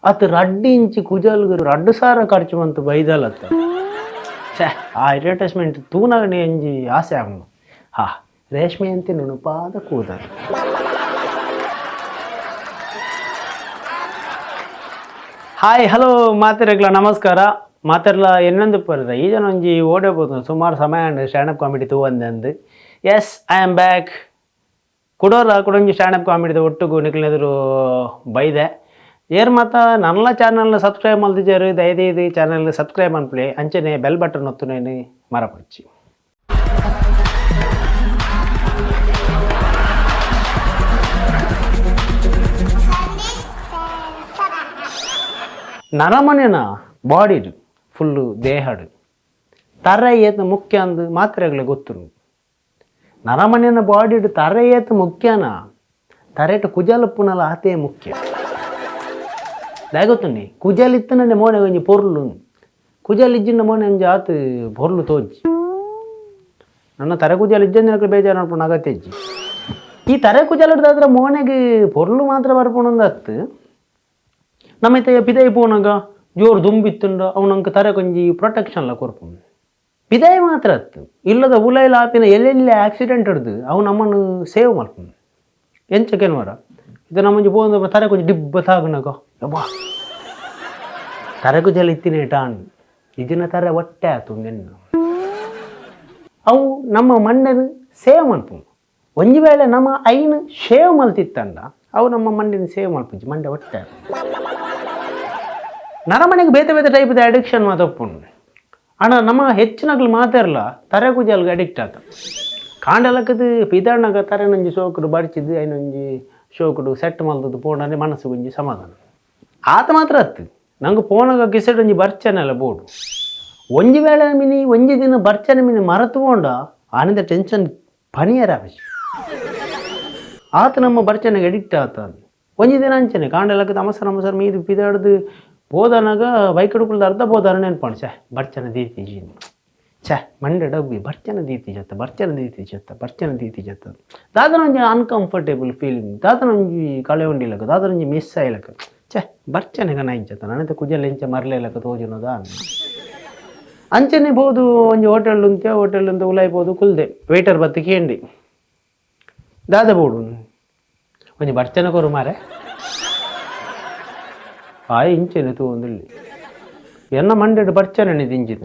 ಅತ್ ರಡ್ಡು ಇಂಚಿ ಕುಜಲ್ಗ್ 2000 ಖರ್ಚು ಮಂತು ಬೈದಲತ್ತ. ಛೇ, ಆ ಅಡ್ವರ್ಟೈಸ್ಮೆಂಟ್ ತೂನಗನೆ ಎಂಜಿ ಆಸೆ ಆಪುಂಡು. ಹಾ ರೇಷ್ಮೆ ಅಂತೆ ನುಣುಪಾದ ಕೂದಲು. ಹಾಯ್ ಹಲೋ ಮಾತೆರೆಗ್ಲ ನಮಸ್ಕಾರ. ಮಾತೆರ್ಲ ಎನ್ನೊಂದು ಪರ್ದ ಈ ಜನ ಒಂಜಿ ಓಡೆ ಪೋತು ಸುಮಾರು ಸಮಯ and stand-up comedy ತೂವಂದಂದು. S, I am back. ಕುಡೋರ ಕುಡೊಂಜಿ stand-up ಕಾಮಿಡಿದ ಒಟ್ಟುಗು ನಿಕ್ಲೆನೆದುರು ಬೈದೆ. ಏರ್ ಮಾತ ನನ್ಲ ಚಾನಲ್ನ ಸಬ್ಸ್ಕ್ರೈಬ್ ಮಲ್ತಿಜಾರು, ದಯದೀದು ಚಾನಲ್ ಸಬ್ಸ್ಕ್ರೈಬ್ ಮನ್ಪುಲೆ, ಅಂಚನೆ ಬೆಲ್ ಬಟನ್ ಒತ್ತುನೇನು ಮರಪೊಡ್ಚಿ. ನರಮನೆನ ಬಾಡಿಡ್ ಫುಲ್ಲು ದೇಹಡ್ ತರೆ ಏತ್ ಮುಖ್ಯ ಅಂದ್ ಮಾತ್ರೆಗ್ಲೆ ಗೊತ್ತುಂಡು. ನರಮನೆನ ಬಾಡಿಡ್ ತರೆ ಏತ್ ಮುಖ್ಯನ ತರೆಟ್ ಕುಜಲ್ ಉಪ್ಪುನಲ ಆತೇ ಮುಖ್ಯ. ದಾಯೆ ಗೊತ್ತುಂಡಿ, ಕುಜಲ್ ಇತ್ತುಂಡ ಮೋನೆ ಒಂಜಿ ಪೊರ್ಲು, ಕುಜಲ್ ಇಜ್ಜಿಂಡ ಮೋನೆ ಒಂಜಿ ಆತ್ ಪೊರ್ಲು ತೋಜಿ. ನನ್ನ ತರೆ ಕುಜಲ್ ಇಜ್ಜಂದಿನಕ್ಲು ಬೇಜಾರು ಮನ್ಪುನ ಅಗತ್ಯ ಇಜ್ಜಿ. ಈ ತರೆ ಕುಜಲ್ ಮೋನೆಗ್ ಪೊರ್ಲು ಮಾತ್ರ ಬರ್ಪುನಂದು ಅತ್ತ್, ನಮ್ಮ ಇತ್ತೆ ಪಿದಯಿ ಪೋನಗ ಜೋರು ದುಂಬಿತ್ತುಂಡ ಅವು ನಂಗೆ ತರೆ ಒಂಜಿ ಪ್ರೊಟೆಕ್ಷನ್ಲ ಕೊರ್ಪುಂಡು. ಪಿದಯಿ ಮಾತ್ರ ಅತ್ತು, ಇಲ್ಲದ ಉಲೈಲ ಆಪಿನ ಎಲ್ಲೆಲ್ಲಿ ಆಕ್ಸಿಡೆಂಟ್ ಹಿಡ್ದು ಅವು ನಮ್ಮನ್ನು ಸೇವ್ ಮಲ್ಪುಂಡು. ಎಂಚ ಕೆನ್ವರ ಇದು ನಮ್ಮೊಂಜಿ ಪೋಂದು ತರೆ ಕೊಂಚ ಡಿಬ್ಬ ತಾಗುನಗ ಯಬ್ಬಾ ತರೆ ಕುಜಲ್ ಇತ್ತಿನೇಟ ಇದಿನ ತರೆ ಒಟ್ಟೆ ಆತು ನೆನ್ನು ಅವು ನಮ್ಮ ಮಂಡೆನು ಸೇವ್ ಮಲ್ಪುಂಡು. ಒಂಜಿ ವೇಳೆ ನಮ್ಮ ಐನ್ ಶೇವ್ ಮಲ್ತಿತ್ತಂಡ ಅವು ನಮ್ಮ ಮಂಡೆನ ಸೇವ್ ಮಲ್ಪುಜಿ, ಮಂಡೆ ಒಟ್ಟೆ ಆತು. ನರಮನೆಗೆ ಬೇತೆ ಬೇತೆ ಟೈಪ್ದ ಅಡಿಕ್ಷನ್ ಮಾತ ಉಪ್ಪುಂಡು. ಆಂಡ ನಮ್ಮ ಹೆಚ್ಚಿನಕ್ಲು ಮಾತೆರ್ಲ ತರೆ ಕುಜಲ್ಗ್ ಅಡಿಕ್ಟ್ ಆತ. ಕಾಂಡಲಕ್ಕದು ಪಿದರ್ನಗ ತರೆನೊಂಜಿ ಸೋಕುಡು ಬಡಿಚಿದ್ದು ಐನೊಂಜಿ ಶೋಕುಡು ಸೆಟ್ ಮಲ್ತದ್ದು ಪೋಂಡನೆ ಮನಸ್ಸು ಒಂಜಿ ಸಮಾಧಾನ ಆತ ಮಾತ್ರ ಅತ್ತು. ನಂಗೆ ಪೋನಗ ಕಿಸೆಡ್ ಒಂಜಿ ಬರ್ಚನೆಲ್ಲ ಬೋಡು. ಒಂಜಿ ವೇಳೆ ಮಿನಿ ಒಂಜಿ ದಿನ ಬರ್ಚನೆ ಮಿನಿ ಮರತು ಪೋಂಡ ಆನಂದ ಟೆನ್ಷನ್ ಪನಿಯರ ಅವಶ್ಯ. ಆತ ನಮ್ಮ ಬರ್ಚನೆಗೆ ಅಡಿಕ್ಟ್ ಆತ. ಒಂಜಿ ದಿನ ಅಂಚನೆ ಕಾಂಡಲಕ್ಕದ ಅವಸರ ಅವಸರ ಮೀದು ಪಿದಾಡ್ದು ಪೋದನಾಗ ಬೈಕ್ ಹಿಡ್ಕೊಳ್ದು ಅರ್ಧ ಪೋದಾರ ನೆನ್ಪಾಣ್, ಛೇ ಬರ್ಚನೆ ದೀತಿಜಿ, ಛೇ ಮಂಡೆ ಡಬ್ಬಿ ಬರ್ಚನೆ ದೀತಿಜತ್ತ, ಬರ್ಚನೆ ದೀತಿಜತ್ತ, ಬರ್ಚನೆ ದೀತಿಜತ್ತ. ದಾದನ ಒಂಜಿ ಅನ್ಕಂಫರ್ಟೇಬಲ್ ಫೀಲಿಂಗ್, ದಾದನ ಒಂಜಿ ಕಳೆಯೊಂಡಿಲಕ, ದಾದನ ಒಂಜಿ ಮಿಸ್ ಆಯ್ಲಕ, ಛೇ ಬರ್ಚನೆ ಗನ ಇಜ್ಜತ್ತ ನನಂತ ಕುಜಲ್ ಎಂಚ ಮರ್ಲೇಲಕ ತೋಜುನದ. ಅಂಚನೆ ಬೋದು ಒಂಜಿ ಹೋಟೆಲ್ ಉಂತೆ, ಹೋಟೆಲ್ ಉಂತೆ ಉಲಾಯ್ಬೋದು ಕುಲ್ದೆ ವೇಟರ್ ಬತ್ತಿ ಕೇಂಡಿ ದಾದ ಬೋಡು, ಒಂಜಿ ಬರ್ಚನೆ ಕೊರು ಮಾರೆ. ಆಯ್ ಇಂಚೆನೆ ತೂವೊಂದುಲ್ಲೆ ಎನ್ನ ಮಂಡೆಡ್ ಬರ್ಚನೆ ದಿಂಜಿದ್.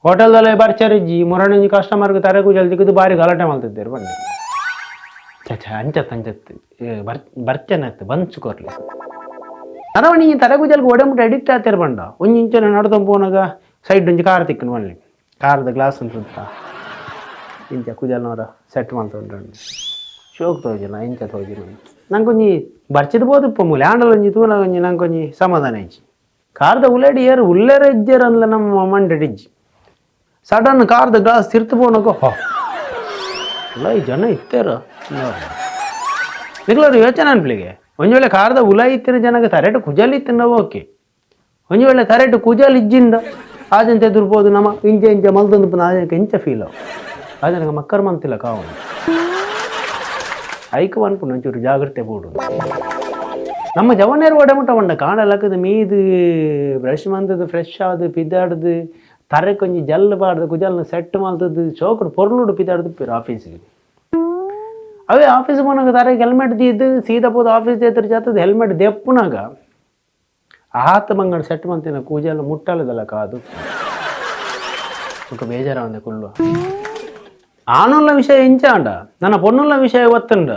ಹೋಟೆಲ್ದಲ್ಲೇ ಬರ್ಚರಿಜ್ಜಿ ಮೊರಣಂಜಿ ಕಸ್ಟಮರ್ಗೆ ತರೆ ಕುಜಲ್ ತಿಕ್ಕುದು ಬಾರಿ ಗಲಾಟೆ ಮಲ್ತಿದ್ದೇರು ಪಂಡೆ. ಛ ಛ ಅಂಚತ್ ಅಂಚತ್ ಬರ್ಚನೆ ಅತ್ತು ಬಂಚು ಕೊರ್ಲೆ. ನರವಣಿ ತರೆ ಕುಜಲ್ಗೆ ಒಡೆಮುಟ್ಟ ಅಡಿಕ್ಟ್ ಆತೇರು ಪಂಡ. ಒಂಜಿ ಇಂಚನೆ ನಡ್ದೊಂದು ಪೋನಾಗ ಸೈಡ್ ಒಂಜಿ ಕಾರ್ ತಿಕ್ಕುನು ಮಲ್ಲಿ ಕಾರ್ದ ಗ್ಲಾಸ್ ಉಂಟು ಇಂಚ ಕುಜಲ್ನವರ ಸೆಟ್ ಮಲ್ತೊಂಡು ಶೋಕ್ ತೋಜುನ ಇಂಚ ತೋಜುನ. ನಂಗೊಂಜಿ ಬರ್ಚಿದ ಬೋದುಪ್ಪ ಮೂಲೆ ಆಂಡಲ ಒಂಜಿ ತೂನ ಒಂಜಿ ನಂಗೊಂಜಿ ಸಮಾಧಾನ ಇಜ್ಜಿ. ಕಾರ್ದ ಉಲೇಡಿ ಏರು ಉಲ್ಲೇರ ಇಜ್ಜೇರು ಅಂದ್ಲ ನಮ್ಮ ಮಂಡೆಡ್ ಇಜ್ಜಿ. ಸಡನ್ ಕಾರ್ದ ಗ್ಲಾಸ್ ತಿರ್ತು ಪೋನಗ ಹೋ ಉಲಾಯಿ ಜನ ಇತ್ತೇರ ನಿಕ್ಲವ್ರು ಯೋಚನೆ ಅನ್ಪ್ಲಿಗೆ. ಒಂಜಿ ವೇಳೆ ಕಾರ್ದ ಉಲಾಯಿ ಇತ್ತಿನ ಜನಕ್ಕೆ ತರೆಟು ಕುಜಲ್ ಇತ್ತಿನ ಓಕೆ, ಒಂಜಿ ವೇಳೆ ತರೆಟು ಕುಜಲ್ ಇಜ್ಜಿಂದ ಆಜಂತ ಎದುರ್ಬೋದು ನಮ್ಮ ಇಂಚ ಇಂಚ ಮಲ್ತೊಂದು ಆಜನಕ್ಕೆ ಇಂಚ ಫೀಲ್ ಅವು ಆಜನಕ ಮಕ್ಕರ್ ಮಂತಿಲ್ಲ ಕಾವು ಐಕ್ ಪನ್ಪುಂಡು ಒಂಚೂರು ಜಾಗ್ರತೆ ಬೋಡು. ನಮ್ಮ ಜವನೇರು ಒಡೆಮುಟ್ಟ ಪಂಡ ಕಾಂಡ ಲಕ್ಕದ ಮೀದು ಬ್ರಷ್ ಮಂತದ್ದು ಫ್ರೆಶ್ ಆದ್ ಪಿದಾಡ್ದು ತರೆಕ್ ಒಂಜಿ ಜಲ್ಲು ಪಾಡ್ದು ಕುಜಲ್ನ ಸೆಟ್ ಮಲ್ತದ್ದು ಚೋಕುಡು ಪೊರ್ಲುಡು ಪಿದಾಡ್ದು ಪೇರು ಆಫೀಸಿಗೆ. ಅವೇ ಆಫೀಸ್ ಪೋನಾಗ ತರೆಗೆ ಹೆಲ್ಮೆಟ್ ದೀದ್ ಸೀದಾ ಪೋದು ಆಫೀಸ್ ಎದುರು ಜಾತದ ಹೆಲ್ಮೆಟ್ ದೆಪ್ಪುನಾಗ ಆತ ಬಂಗಡ ಸೆಟ್ ಮಂತಿನ ಕೂಜಲ್ ಮುಟ್ಟಲದಲ್ಲ ಕಾದು ఒక ಬೇಜಾರ ಕುಲ್ಲು. ಆನುಲ್ಲ ವಿಷಯ ಇಂಚ ಅಂಡ ನನ್ನ ಪೊನ್ನುಲ್ಲ ವಿಷಯ ಗೊತ್ತುಂಡ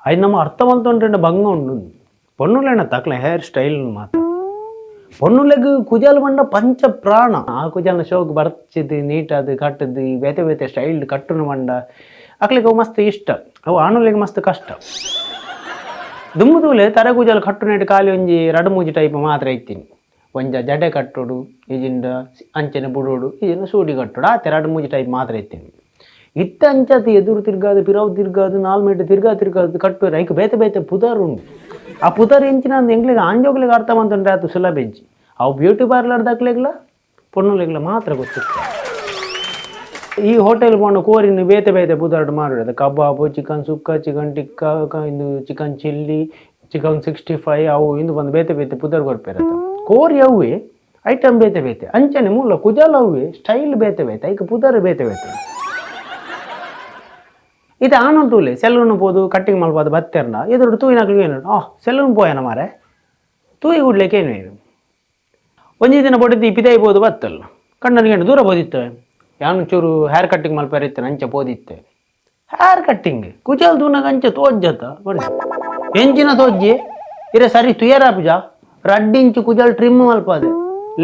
ಅದು ನಮ್ಮ ಅರ್ಥ ಮಲ್ತೊಂಟುಂಡ ಬಂಗ ಉಂಡು. ಪೊನ್ನುಲೇನ ತಕ್ಲೆ ಹೇರ್ ಸ್ಟೈಲ್ ಮಾತ ಪೊನ್ನುಲೆಗ್ ಕುಜಲ್ ಪಂಡ ಪಂಚ ಪ್ರಾಣ. ಆ ಕುಜಲ್ನ ಶೋಕ್ ಬರ್ಚಿದ್ ನೀಟಾದ್ ಕಟ್ಟದು ಬೇತೆ ಬೇತೆ ಸ್ಟೈಲ್ ಕಟ್ಟುನು ಪಂಡ ಅಕ್ಲೆಗ್ ಅವು ಮಸ್ತ್ ಇಷ್ಟ. ಅವು ಆನುಲೆಗ್ ಮಸ್ತ್ ಕಷ್ಟ. ದುಂಬು ತೂಲೆ ತರೆ ಕುಜಲ್ ಕಟ್ಟುನೇಟ್ ಖಾಲಿ ಒಂಜಿ ರಡ್ಡ್ ಮೂಜಿ ಟೈಪ್ ಮಾತ್ರ ಇತ್ತಿನಿ. ಒಂಜ ಜಡೆ ಕಟ್ಟೋಡು, ಇಜಿಂಡ ಅಂಚನೆ ಬುಡೋಡು, ಇಜಿಂಡ ಸೂಡಿ ಕಟ್ಟೋಡು, ಆತೆ ರಡ್ಡ್ ಮೂಜಿ ಟೈಪ್ ಮಾತ್ರ ಇತ್ತಿನಿ. ಇತ್ತೆ ಅಂಚತ್ ಎದುರು ತಿರ್ಗಾದು ಪಿರವು ತಿರ್ಗಾದು ನಾಲ್ ಮೀಟರ್ ತಿರ್ಗಾ ತಿರ್ಗಾದು ಕಟ್ಟುವೆರ್. ಐಕ್ ಬೇತೆ ಬೇತೆ ಪುದರ್ ಉಂಡು. ಆ ಪುದರ್ ಎಂಚಿನ ಅಂದ್ ಎಂಕ್ಲೆಗ್ ಆಂಜೋಕ್ಲೆಗ್ ಅರ್ಥ ಮಂತುಂಡ್ರೆ ಆತು ಸುಲಭ ಇಜ್ಜಿ. ಅವು ಬ್ಯೂಟಿ ಪಾರ್ಲರ್ ದಕ್ಲೆಗ್ಲ ಪೊಣ್ಣುಲೆಗ್ಲ ಮಾತ್ರ ಗೊತ್ತಿತ್ತು. ಈ ಹೋಟೆಲ್ ಪೋಂಡ ಕೋರಿನ ಬೇತೆ ಬೇತೆ ಪುದರ್ಡ್ ಮಾರುಡು. ಕಬಾಬು, ಚಿಕನ್ ಸುಕ್ಕ, ಚಿಕನ್ ಟಿಕ್ಕಾ, ಇಂದು ಚಿಕನ್ ಚಿಲ್ಲಿ, Chicken 65 ಅವು ಇಂದು ಬಂದು ಬೇತೆ ಬೇತೆ ಪುದರ್ ಕೊರ್ಪೇರತ್ತ. ಕೋರಿ ಅವೇ ಐಟಮ್ ಬೇತೆ ಬೇತೆ, ಅಂಚನೆ ಮೂಲ ಕುಜಲ್ ಅವೇ ಸ್ಟೈಲ್ ಬೇತೆ ಬೇತೆ, ಐಕ್ ಪುದರ್ ಬೇತೆ ಬೇತೆ. ಇದು ಆನಂದ್ ತೂಲೆ ಸೆಲೂನ್ ಪೋದು ಕಟ್ಟಿಂಗ್ ಮಲ್ಪಾದ ಬತ್ತೆರ್ನ ಎದುರು ತೂಯಿನಕ್ಲು ಏನು ಆ ಸೆಲೂನ್ ಪೋಯನ ಮಾರೆ ತೂಯಿ ಕೂಡ್ಲಿಕ್ಕೆ ಏನು ಏನು. ಒಂಜಿ ದಿನ ಬೊಡಿದ್ದು ಪಿದಾಯಿ ಪೋದು ಬತ್ತಲ್ಲ ಕಣ್ಣನಿಗೆ ದೂರ ಬೋದಿತ್ತು, ಯಾನು ಚೂರು ಹೇರ್ ಕಟ್ಟಿಂಗ್ ಮಲ್ಪಾರ ಇತ್ತು ಅಂಚೆ ಪೋದಿತ್ತೆ. ಹೇರ್ ಕಟ್ಟಿಂಗ್ ಕುಜಲ್ ತೂನಾಗ ಅಂಚೆ ತೋಜ್ಜತ್ತ ಬಡಿ ಎಂಚಿನ ತೋಜ್ಜಿ ಇರೆ ಸರಿ ತುಯರಾಪುಜ ರಡ್ಡು ಇಂಚು ಕುಜಲ್ ಟ್ರಿಮ್ ಮಲ್ಪಾದೆ,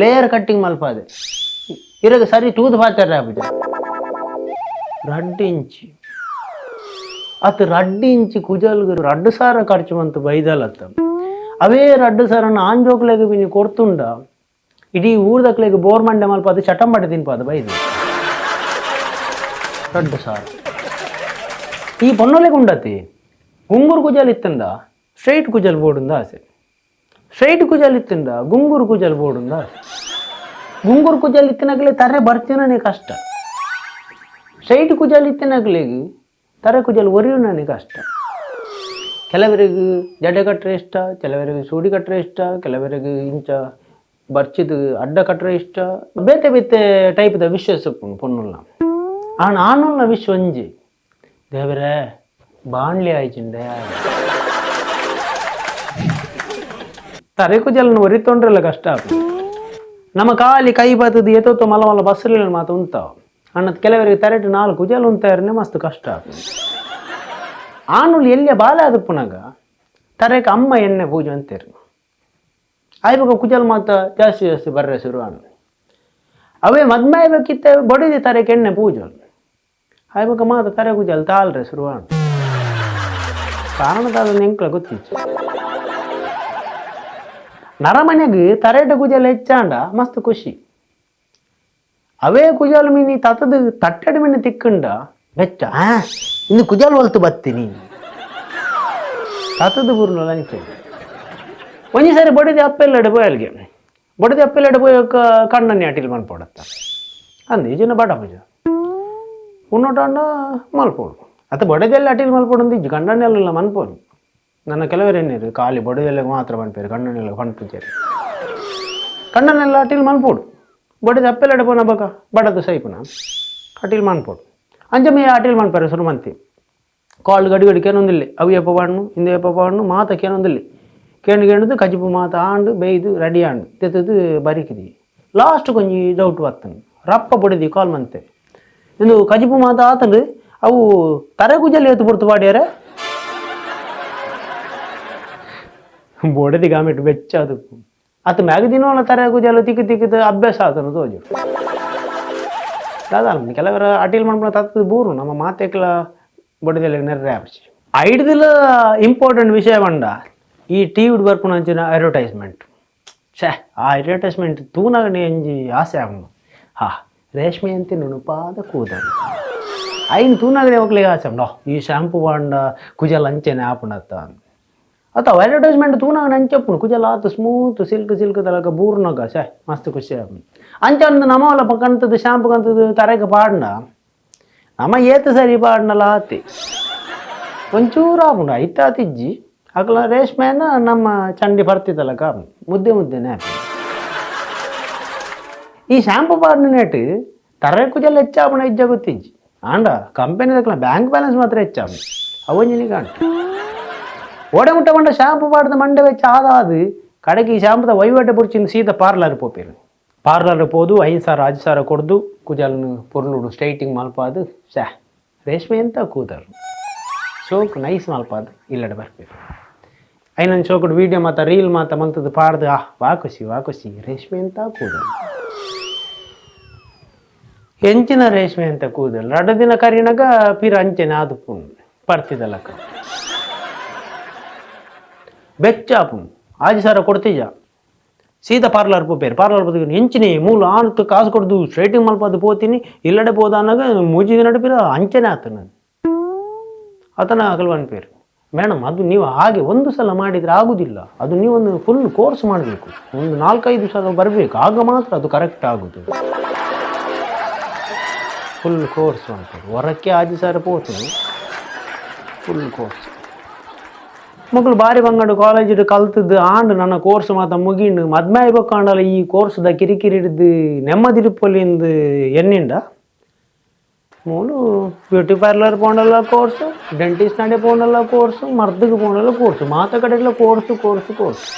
ಲೇಯರ್ ಕಟ್ಟಿಂಗ್ ಮಲ್ಪಾದೆ, ಇರಗ ಸರಿ ತೂದು ಪಾಚಾರ ಆಪುಜ. ರಡ್ಡು ಇಂಚಿ ಅತ್ ರಡ್ಡು ಇಂಚಿ ಕುಜಲ್ಗ್ 2,000 ಖರ್ಚು ಮಂತು ಬೈದಲತ್ತ. ಅವೇ 2,000 ಆಂಜೋಕ್ಲೆಗ್ ಮಿನಿ ಕೊರ್ತುಂಡ ಇಡೀ ಊರ್ದಕ್ಲೆಗ್ ಬೋರ್ ಮಂಡೆ ಮಲ್ಪಾದ ಚಟಂಬಡೆ ತಿನ್ಪಾದ ಬೈದು 2,000. ಈ ಪೊನ್ನೊಲೆಗ್ ಉಂಡತಿ ಗುಂಗುರು ಕುಜಲ್ ಇತ್ತಂದ ಸ್ಟ್ರೈಟ್ ಕುಜಲ್ ಬೋಡುಂದ ಆಸೆ, ಸ್ಟ್ರೈಟ್ ಕುಜಲ್ ಇತ್ತಂದ ಗುಂಗುರು ಕುಜಲ್ ಬೋಡುಂದ ಆಸೆ. ಗುಂಗುರು ಕುಜಲ್ ಇತ್ತಿನಗಲೇ ತರೆ ಬರ್ತೀನನೇ ಕಷ್ಟ, ಸ್ಟ್ರೈಟ್ ಕುಜಲ್ ಇತ್ತಿನಗಲಿಗೆ ತರೆ ಕುಜಲ್ ಒರಿಯುನನೇ ಕಷ್ಟ. ಕೆಲವರಿಗೆ ಜಡೆ ಕಟ್ಟರೆ ಇಷ್ಟ, ಕೆಲವರಿಗೆ ಸೂಡಿ ಕಟ್ಟರೆ ಇಷ್ಟ, ಕೆಲವರಿಗೆ ಇಂಚ ಬರ್ಚಿದ ಅಡ್ಡ ಕಟ್ಟರೆ ಇಷ್ಟ, ಬೇತೆ ಬೇತೆ ಟೈಪ್ದ ವಿಶ್ವಾಸ ಪೊನ್ನುಲ್ಲ. ಆಣ ಆನುಲ್ಲ ವಿಶ್ವ ಒಂಜಿ ದೇವರೇ ಬಾಣ್ಲಿ ಆಯ್ಚಿಂಡೆ ತರೆ ಕುಜಲನ್ನು ಒರಿತೊಂಡ್ರೆಲ್ಲ ಕಷ್ಟ. ನಮ್ಮ ಕಾಲಿ ಕೈ ಬತ್ತದು ಎತ್ತೊತ್ತು ಮಲ್ಲ ಮಲ್ಲ ಬಸ್ರಲ್ಲಿ ಮಾತು ಉಂತಾವ ಅಣ್ಣದ. ಕೆಲವರಿಗೆ ತರೆಟು 4 ಕುಜಲ್ ಉಂತಾರನೆ ಮಸ್ತ್ ಕಷ್ಟ. ಆನುಲ್ ಎಲ್ಲಿಯ ಬಾಲೆ ಆದಪ್ಪುನಾಗ ತರೆಗೆ ಅಮ್ಮ ಎಣ್ಣೆ ಪೂಜೆ ಅಂತೀರಿ, ಆಯ್ಬಾಗ ಕುಜಲ್ ಮಾತ ಜಾಸ್ತಿ ಜಾಸ್ತಿ ಬರ್ರೆ ಶುರು ಅಣ್ಣ. ಅವೇ ಮದ್ಮೆ ಆಯ್ಬೇಕಿತ್ತ ಬಡಿದಿ ತರೆಗೆ ಎಣ್ಣೆ ಪೂಜೆ ಆಯ್ಬಾಗ ಮಾತ ತರೆ ಕುಜಲ್ ತಾಳ್ರೆ ಶುರು ಅಣ್ಣ. ಕಾರಣದಾದ ಎಂಕ್ಲ ಗೊತ್ತಿತ್ತು ನರಮನೆಗೆ ತರೇಟ ಕುಜಲ್ ಹೆಚ್ಚಾಂಡ ಮಸ್ತ್ ಖುಷಿ. ಅವೇ ಕುಜಲ್ ಮೀನಿ ತತದ ತಟ್ಟೆಡ್ ಮೀನಿ ತಿಕ್ಕಂಡ ಬೆಚ್ಚ ಇನ್ನು ಕುಜಲ್ ಒಲ್ತು ಬತ್ತೀನಿ ತತದ ಬುರ್ನ ಅಂಚೆ. ಒಂಜಿ ಸಾರಿ ಬಡಿದೆ ಅಪ್ಪೆಲ್ಲಡೆ ಪೋಯ್ ಅಲ್ಲಿಗೆ ಬಡಿದೆ ಅಪ್ಪೆಲ್ಲಡೆ ಪೋಯ್ ಕಣ್ಣನ್ನೇ ಅಟಿಲ್ ಮನ್ಪೋಡತ್ತ ಅಂದು ಈಜಿನ ಬಡ ಪೂಜ ಉನ್ನೋಟಂಡ ಮಲ್ಪೋಡು ಅತ್ತ ಬಡದೆಲ್ಲ ಅಟಿಲ್ ಮಲ್ಪೋಡು ಇಜ್ಜಿ ಕಣ್ಣನ್ನೆಲ್ಲ ಮನ್ಪೋನು. ನನ್ನ ಕೆಲವರು ಎಣ್ಣೀರು ಖಾಲಿ ಬಡದೆಲ್ಲ ಮಾತ್ರ ಮನ್ಪೇರು ಕಣ್ಣನ್ನೆಲ್ಲ ಪನ್ಪುಜೇರು ಕಣ್ಣನ್ನೆಲ್ಲ ಅಟಿಲ್ ಮನ್ಪೋಡು ಬಡದ ಅಪ್ಪೆಲ್ಲಡೆ ಪೋನ ಬಕ ಬಡದು ಸೈಪುನ ಅಟಿಲ್ ಮನ್ಪೋಡು ಅಂಚಮೇ ಅಟಿಲ್ ಮನ್ಪಾರೆ ಸುರುಮಂತಿ ಕಾಳು ಗಡಿ ಗಡಿ ಕೇನೊಂದಿಲ್ಲ ಅವು ಎಪ್ಪ ಪಾಡ್ನು ಇಂದ ಎಪ್ಪ ಪಾಡ್ನು ಮಾತ ಕೇನೊಂದಿಲ್ಲ ಕೇಂಡು ಕೇಂಡು ಕಜಿಪು ಮಾತ ಆಂಡು ಬೇಯ್ದು ರೆಡಿ ಆಂಡು ತೆತ್ತದು ಬರಿಕಿದಿ. ಲಾಸ್ಟ್ ಕೊಂಚ ಡೌಟ್ ಬರ್ತನು ರಪ್ಪ ಬಡಿದಿ ಕಾಲ್ ಮಂತೆ ಇಂದು ಕಜಿಪು ಮಾತ ಆತಂಡು ಅವು ತರೆ ಕುಜಲ್ ಏತು ಪುರ್ತು ಪಾಡ್ಯಾರೆ ಬೊಡದಿ ಗಾಮೆಟ್ ಬೆಚ್ಚ ಅದಕ್ಕೂ ಅತ್ ಮ್ಯಾಗ ದಿನವಲ್ಲ ತರೆ ಕುಜಲ್ ತಿಕ್ಕು ತಿಕ್ಕಿದ ಅಭ್ಯಾಸ ಆತನು ತೋಜು ದಾದ. ಕೆಲವರ ಅಟೀಲ್ ಮಾಡ್ಬಿಡ ತತ್ತದ ಬೂರು ನಮ್ಮ ಮಾತೆಕ್ಲ ಬೊಡದೆಲ್ಲ ನೆರ್ರೆ ಆಪಿ. ಐಡ್ದಿಲ ಇಂಪಾರ್ಟೆಂಟ್ ವಿಷಯ ಬಂಡ ಈ ಟಿ ವಿಡ್ ಬರ್ಪುನ ಅಂಚಿನ ಅಡ್ವರ್ಟೈಸ್ಮೆಂಟ್ ಛೇ ಆ ಅಡ್ವರ್ಟೈಸ್ಮೆಂಟ್ ತೂನಾಗನೆ ಎಂಜಿ ಆಸೆ ಆಗುನು. ಹಾ ರೇಷ್ಮೆ ಅಂತ ನುಣುಪಾದ ಕೂದಲು ಐನ್ ತೂನಾಗದೆ ಒಕ್ಲಿಗೆ ಆಸೆ ಉಂಡು ಈ ಶಾಂಪು ಬಾಂಡ ಕುಜಲ್ ಅಂಚೆನೆ ಆಪುಣತ್ತ ಅಥವಾ ಅಡ್ವರ್ಟೈಸ್ಮೆಂಟ್ ತೂನಾಗ ಅಂಚೆಪ್ಪುನು ಕುಜಲ್ ಆತು smooth silk silk ತಲಕ ಬೂರ್ನಗ ಛೇ ಮಸ್ತ್ ಖುಷಿ ಆಪುಂಡು. ಅಂಚೆ ಒಂದು ನಮ್ಮವಲ್ಲ ಕಂತದ್ದು ಶಾಂಪು ಕಂತದ್ದು ತರೆಗೆ ಪಾಡ್ನ ನಮ್ಮ ಏತು ಸರಿ ಪಾಡ್ನಲ್ಲ ಆತಿ ಒಂಚೂರು ಆಪುಂಡು ಐತಾತಿಜ್ಜಿ ಅಕಲ ರೇಷ್ಮೆನ ನಮ್ಮ ಚಂಡಿ ಬರ್ತಿತ್ತಲಕ ಮುದ್ದೆ ಮುದ್ದೆನೆ. ಈ ಶಾಂಪು ಪಾಡ್ನ ನೆಟ್ ತರೆ ಕುಜಲ್ ಹೆಚ್ಚಾಪುಣ ಇಜ್ಜ ಗೊತ್ತಿಜ್ಜಿ ಆಂಡ ಕಂಪೆನಿ ದಕ್ಕಲ ಬ್ಯಾಂಕ್ ಬ್ಯಾಲೆನ್ಸ್ ಮಾತ್ರ ಹೆಚ್ಚಾಪುಂಡು ಅವೊಂಜಿನಿ ಕಾಂಟು ಓಡೆ ಮುಟ್ಟ ಮಂಡ ಶಾಂಪು ಪಾಡ್ದ ಮಂಡೆ വെച്ച് ಆದಾದು ಕಡೆಗೆ ಈ ಶಾಂಪುದ ವಹಿವಾಟೆ ಪುಡ್ಚಿಂದು ಸೀದಾ ಪಾರ್ಲರ್ ಪೋಪೇರು. ಪಾರ್ಲರ್ ಪೋದು 5,000 5,000 ಕೊಡ್ದು ಕುಜಲ್ನು ಪೊರ್ಲುಡು ಸ್ಟ್ರೈಟಿಂಗ್ ಮಲ್ಪಾದು ಶ್ಯಾ ರೇಷ್ಮೆ ಅಂತ ಕೂದಲು ಸೋಕು ನೈಸ್ ಮಲ್ಪಾದು ಇಲ್ಲಡೆ ಬರ್ಪೇರು. ಐನೊಂದು ಚೋಕುಡು ವೀಡಿಯೋ ಮಾತ ರೀಲ್ ಮಾತ ಮಂತದ್ದು ಪಾಡ್ದು ಆ ವಾ ಖುಷಿ ವಾ ಖುಷಿ ರೇಷ್ಮೆ ಅಂತ ಕೂದಲು ಎಂಚಿನ ರೇಷ್ಮೆ ಅಂತ ಕೂದಲು ರಡ್ಡು ದಿನ ಕರಿನಾಗ ಪಿರ ಅಂಚೆನೆ ಆದುಪ್ಪುಂಡು ಪರ್ತಿದಲಕ ಬೆಚ್ಚ ಆಪುಂಡು 5,000 ಕೊಡ್ತೀಜ ಸೀದಾ ಪಾರ್ಲರ್ ಪೋಪೇರು. ಪಾರ್ಲರ್ ಪೋದು ಎಂಚಿನಿ ಮೂಲ ಆನು ಕಾಸು ಕೊಡ್ದು ಸ್ಟ್ರೈಟಿಂಗ್ ಮಲ್ಪಾದು ಪೋತೀನಿ ಇಲ್ಲಡೆ ಪೋದ ಅನ್ನಾಗ ಮೂಜಿ ದಿನ ಪಿರ ಅಂಚೆನೆ ಆತನ ಆತನ ಅಗಲ್ವನ್ ಪೇರು ಮೇಡಮ್ ಅದು ನೀವು ಹಾಗೆ ಒಂದು ಸಲ ಮಾಡಿದರೆ ಆಗುದಿಲ್ಲ, ಅದು ನೀವೊಂದು ಫುಲ್ ಕೋರ್ಸ್ ಮಾಡಬೇಕು, ಒಂದು 4-5 ಸಲ ಬರಬೇಕು, ಆಗ ಮಾತ್ರ ಅದು ಕರೆಕ್ಟ್ ಆಗುದು ಫುಲ್ ಕೋರ್ಸ್ ಅಂತ. ಹೊರಕ್ಕೆ 5,000 ಪೋತು ಫುಲ್ ಕೋರ್ಸ್. ಮೊಕುಲು ಬಾರಿ ಬಂಗಡು ಕಾಲೇಜಿಡ್ ಕಲ್ತದ್ದು ಆಂಡ್, ನನ್ನ ಕೋರ್ಸ್ ಮಾತ ಮುಗಿಂಡು, ಮದ್ಮೆ ಆಯ್ಬೊಕ್ಕಾಂಡಲ ಈ ಕೋರ್ಸ್ದ ಕಿರಿಕಿರಿಡ್ದು ನೆಮ್ಮದಿರುಪೊಲಿಂದು ಎನ್ನಿಂಡ. ಮೂಲು ಬ್ಯೂಟಿ ಪಾರ್ಲರ್ ಪೋಂಡಲ ಕೋರ್ಸು, ಡೆಂಟಿಸ್ಟ್ ನಡೆ ಪೋಂಡಲ ಕೋರ್ಸು, ಮರ್ದಿಗೆ ಪೋಂಡಲ ಕೋರ್ಸು, ಮಾತ ಕಡೆಗ್ಲ ಕೋರ್ಸು ಕೋರ್ಸು ಕೋರ್ಸು.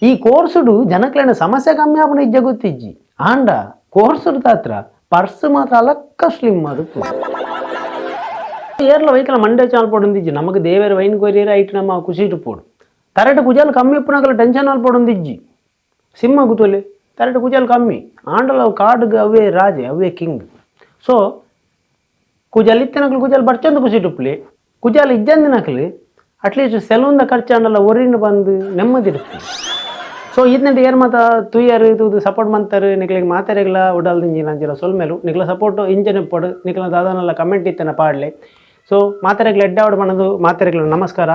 ಈ ಕೋರ್ಸುಡು ಜನಕ್ಲೆನ ಸಮಸ್ಯೆ ಕಮ್ಮಿ ಆಪುನ ಇಜ್ಜ ಗೊತ್ತಿಜ್ಜಿ, ಆಂಡ ಕೋರ್ಸುಡು ತಾತ್ರ ಪರ್ಸ್ ಮಾತ್ರ ಅಲಕ್ಕ ಸ್ಲಿಮ್ ಅದು. ಏರ್ಲ ವೈಕಲ ಮಂಡೆ ಚಾಲ್ ಪೋಡೊಂದಿಜ್ಜಿ. ನಮಕ್ ದೇವೆರ್ ವೈನ್ ಕೊರಿಯರ್ ಐಟ್ ನಮ್ಮ ಖುಷಿ ಪೋಡು. ತರೆಟ್ ಕುಜಲ್ ಕಮ್ಮಿ ಇಪ್ಪುನಕಲ ಟೆನ್ಷನ್ ಆಲ್ ಪೋಡೊಂದಿಜ್ಜಿ. ಸಿಂಹ ಗುತೋಲೆ ತರೆಟ್ ಕುಜಲ್ ಕಮ್ಮಿ ಆಂಡಲ ಅವು ಕಾಡುಗ್ ಅವೇ ರಾಜೆ, ಅವೇ ಕಿಂಗ್. ಸೊ ಕುಜಲ್ ಇತ್ತಿನಕಲು ಕುಜಲ್ ಬರ್ಚಂದು ಖುಷಿ ಉಪ್ಪುಲೆ, ಕುಜಲ್ ಇಜ್ಜಂದಿನಕಲು ಅಟ್ಲೀಸ್ಟ್ ಸೆಲೂನ್ದ ಖರ್ಚು ಆಂಡಲ ಒರಿನ ಬಂದು ನೆಮ್ಮದಿ ಇರ್ಪುಂಡು. ಸೊ ಇದನ್ನೆಂಟು ಏರ್ ಮಾತ ತೂಯರ್ ತೂದು ಸಪೋರ್ಟ್ ಮಂತರ್ ನಿಕ್ಲೆಗ್ ಮಾತೆರೆಗ್ಲ ಉಡಲ್ದಿಂಜಿನ ಅಂಚಿನ ಸೊಲ್ಮೆಲು. ನಿಕ್ಲ ಸಪೋರ್ಟ್ ಇಂಚನೆ ಇಪ್ಪೊಡು. ನಿಕ್ಲ ದಾದನಲ್ಲ ಕಮೆಂಟ್ ಇತ್ತನ ಪಾಡ್ಲೆ. ಸೊ ಮಾತೆರೆಗ್ಲ ಎಡ್ಡೆ ಆವಡ್ ಪನೊಂದು ಮಾತೆರೆಗ್ಲ ನಮಸ್ಕಾರ.